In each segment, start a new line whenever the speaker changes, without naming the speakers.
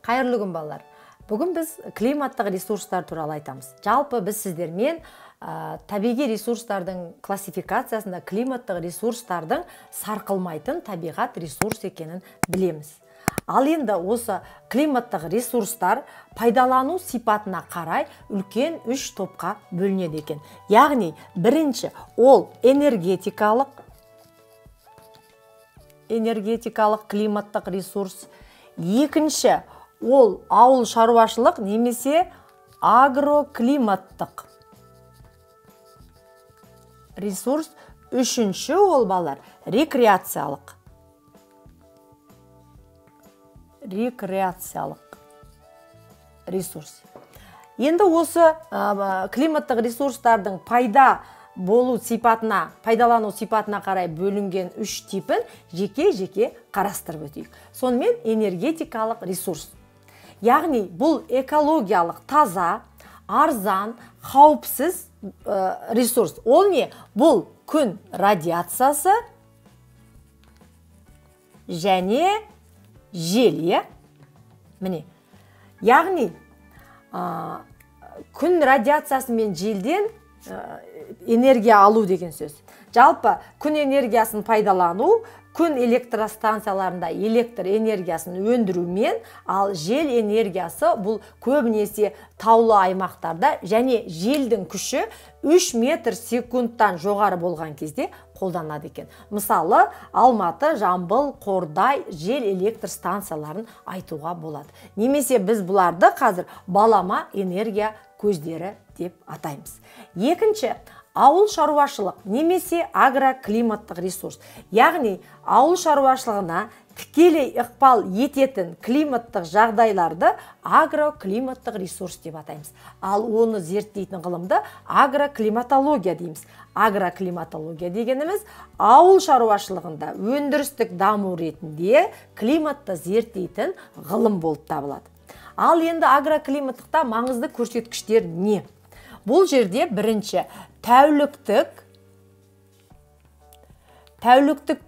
Қайырлы күн, балалар. Бүгін біз климаттық ресурстар туралы айтамыз. Жалпы біз сіздермен табиғи ресурстардың классификациясында климаттық ресурстардың сарқылмайтын табиғат ресурс екенін білеміз. Ал енді осы климаттық ресурстар пайдалану сипатына қарай үлкен үш топқа бөлінеді екен. Яғни бірінші ол энергетикалық климаттық ресурс, екінші ол ауыл шаруашылық немесе агроклиматтық ресурс, үшінші ол, балалар, рекреациялық ресурс. Енді осы климаттық ресурстардың пайда болу сипатына, пайдалану сипатына қарай бөлінген үш типін жеке-жеке қарастырып өтейік. Сонымен энергетикалық ресурс. Яғни бұл экологиялық таза, арзан, қауіпсіз ресурс. Ол не? Бұл күн радиациясы және жел, иә? Міне. Яғни күн радиациясы мен желден энергия алу деген сөз. Жалпы күн энергиясын пайдалану күн электростанцияларында электр энергиясын өндірумен, ал жел энергиясы бұл көбінесе таулы аймақтарда және желдің күші 3 метр секундтан жоғары болған кезде қолданады екен. Мысалы, Алматы, Жамбыл, Қордай жел электр станцияларын айтуға болады. Немесе біз бұларды қазір балама энергия көздері деп атаймыз. Екінші, ауыл шаруашылық немесе агроклиматтық ресурс. Яғни ауыл шаруашылығына тікелей ықпал ететін климаттық жағдайларды агроклиматтық ресурс деп атаймыз. Ал оны зерттейтін ғылымды агроклиматология дейміз. Агроклиматология дегеніміз ауыл шаруашылығында өндірістік даму ретінде климатты зерттейтін ғылым болып табылады. Ал енді агроклиматтықта маңызды көрсеткіштер не? Бұл жерде бірінші тәуліктік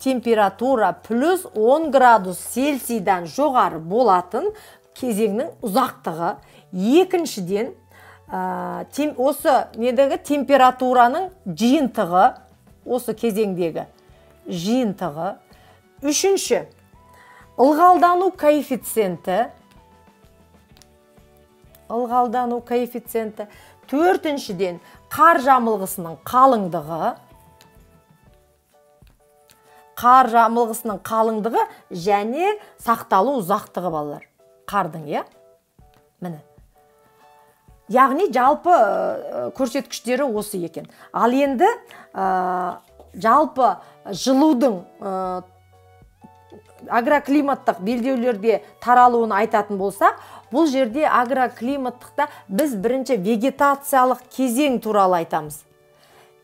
температура плюс 10 градус Цельсийдан жоғары болатын кезеңнің ұзақтығы. Екіншіден, осы недегі температураның жиынтығы, осы кезеңдегі жиынтығы. Үшінші, ылғалдану коэффициенті. Ылғалдану коэффициенті. Төртіншіден, қар жамылғысының қалыңдығы. Қар жамылғысының қалыңдығы және сақталу ұзақтығы, балалар. Қардың, иә? Міне. Яғни жалпы көрсеткіштері осы екен. Ал енді жалпы жылудың агроклиматтық белдеулерде таралуын айтатын болсақ, бұл жерде агроклиматтықта біз бірінші вегетациялық кезең туралы айтамыз.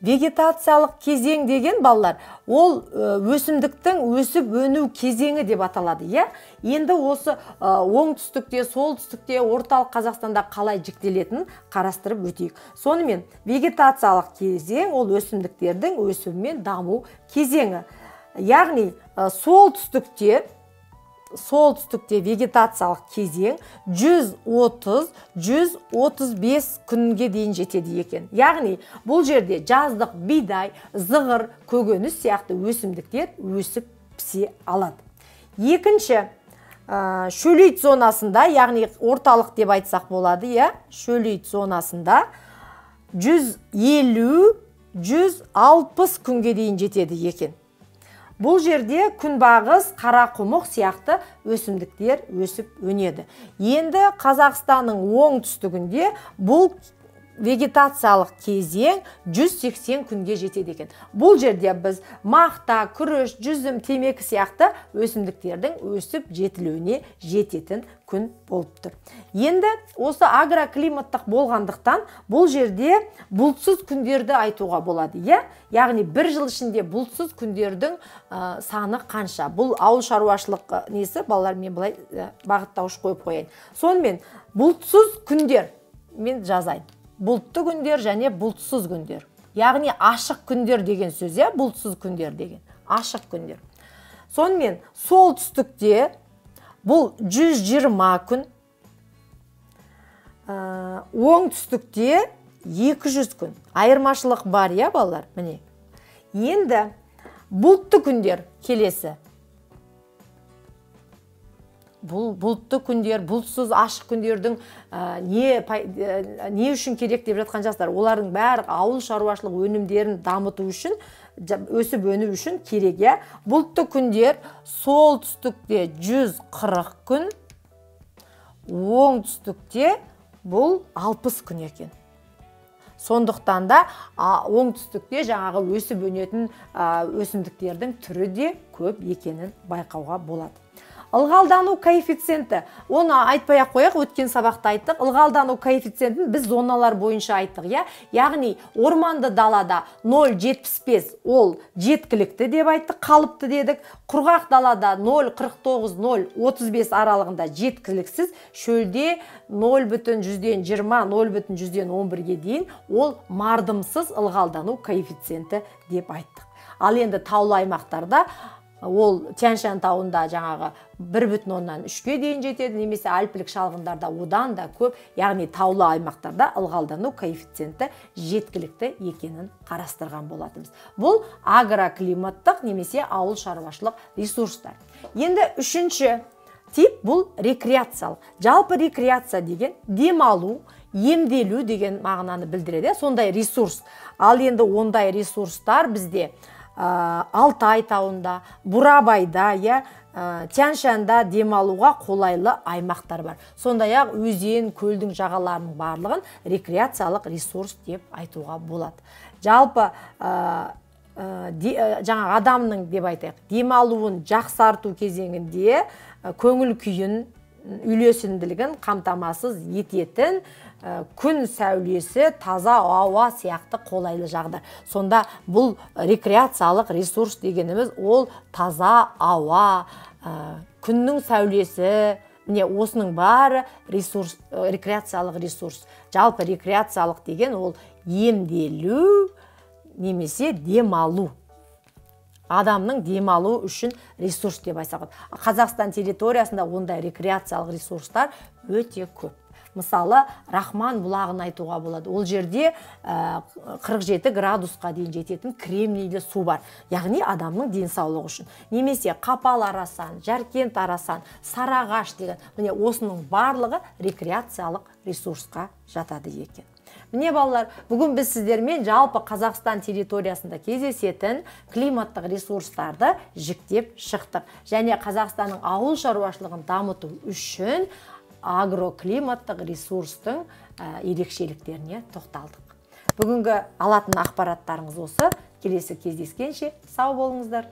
Вегетациялық кезең деген, балалар, ол өсімдіктің өсіп өну кезеңі деп аталады, иә? Енді осы оңтүстікте, солтүстікте, орталық Қазақстанда қалай жіктелетінін қарастырып өтейік. Сонымен вегетациялық кезең ол өсімдіктердің өсуі мен даму кезеңі. Яғни солтүстікте вегетациялық кезең 130-135 күнге дейін жетеді екен. Яғни бұл жерде жаздық бидай, зығыр, көкөніс сияқты өсімдіктер өсіп пісе алады. Екінші, шөлейт зонасында, яғни орталық деп айтсақ болады, иә, шөлейт зонасында 150-160 күнге дейін жетеді екен. Бұл жерде күнбағыс, қарақұмық сияқты өсімдіктер өсіп өнеді. Енді Қазақстанның оңтүстігінде бұл вегетациялық кезең 180 күнге жетеді екен. Бұл жерде біз мақта, күріш, жүзім, темекі сияқты өсімдіктердің өсіп жетілуіне жететін күн болып тұр. Енді осы агроклиматтық болғандықтан бұл жерде бұлтсыз күндерді айтуға болады, иә? Яғни бір жыл ішінде бұлтсыз күндердің саны қанша? Бұл ауыл шаруашылық несі, балалар, мен былай бағыттауыш қойып қояйын. Сонымен бұлтсыз күндер мен жазайын. Бұлтты күндер және бұлтсыз күндер. Яғни ашық күндер деген сөз, иә, бұлтсыз күндер деген. Ашық күндер. Сонымен солтүстікте бұл 120 күн, Оңтүстікте 200 күн. Айырмашылық бар, иә, балалар? Міне. Енді бұлтты күндер келесі. Бұл бұлтты күндер, бұлтсыз ашық күндердің не үшін керек деп жатқан жастар, олардың бәрі ауыл шаруашылық өнімдерін дамыту үшін, өсіп өну үшін керек, иә. Бұлтты күндер солтүстікте 140 күн, оңтүстікте бұл 60 күн екен. Сондықтан да оңтүстікте жаңағы өсіп өнетін өсімдіктердің түрі де көп екенін байқауға болады. Ылғалдану коэффициенті, оны айтпай ақ қояйық, өткен сабақта айттық. Ылғалдану коэффициентін біз зоналар бойынша айттық, иә? Яғни орманды далада 0,75 ол жеткілікті деп айттық, қалыпты дедік. Құрғақ далада 0,49, 0,35 аралығында жеткіліксіз, шөлде 0,20, 0,11-ге дейін ол мардымсыз ылғалдану коэффициенті деп айттық. Ал енді таулы аймақтарда ол Тянь-Шань тауында жаңағы 1,3-ке дейін жетеді, немесе альпілік шалғындарда одан да көп, яғни таулы аймақтарда ылғалдану коэффициенті жеткілікті екенін қарастырған болатынбыз. Бұл агроклиматтық немесе ауыл шаруашылық ресурстар. Енді үшінші тип бұл рекреациялық. Жалпы рекреация деген демалу, емделу деген мағынаны білдіреді, сондай ресурс. Ал енді ондай ресурстар бізде Алтай тауында, Бурабайда, Тянь-Шанда демалуға қолайлы аймақтар бар. Сондай-ақ өзен, көлдің жағаларының барлығын рекреациялық ресурс деп айтуға болады. Жалпы жаңағы адамның деп айтайық, демалуын жақсарту кезеңінде көңіл күйін, үйлесімділігін қамтамасыз ететін күн сәулесі, таза ауа сияқты қолайлы жағдай. Сонда бұл рекреациялық ресурс дегеніміз ол таза ауа, күннің сәулесі, міне осының бәрі ресурс, рекреациялық ресурс. Жалпы рекреациялық деген ол емделу немесе демалу. Адамның демалу үшін ресурс деп айтсақ болады. Қазақстан территориясында ондай рекреациялық ресурстар өте көп. Мысалы, Рахман бұлағын айтуға болады. Ол жерде 47 градусқа дейін жететін кремнийлі су бар. Яғни адамның денсаулығы үшін. Немесе Қапал Арасан, Жаркент Арасан, Сарыағаш деген. Міне осының барлығы рекреациялық ресурсқа жатады екен. Міне балалар, бүгін біз сіздермен жалпы Қазақстан территориясында кездесетін климаттық ресурстарды жіктеп шықтық. Және Қазақстанның ауыл шаруашылығын дамыту үшін агроклиматтық ресурстың ерекшеліктеріне тоқталдық. Бүгінгі алатын ақпараттарыңыз осы. Келесі кездескенше сау болыңыздар.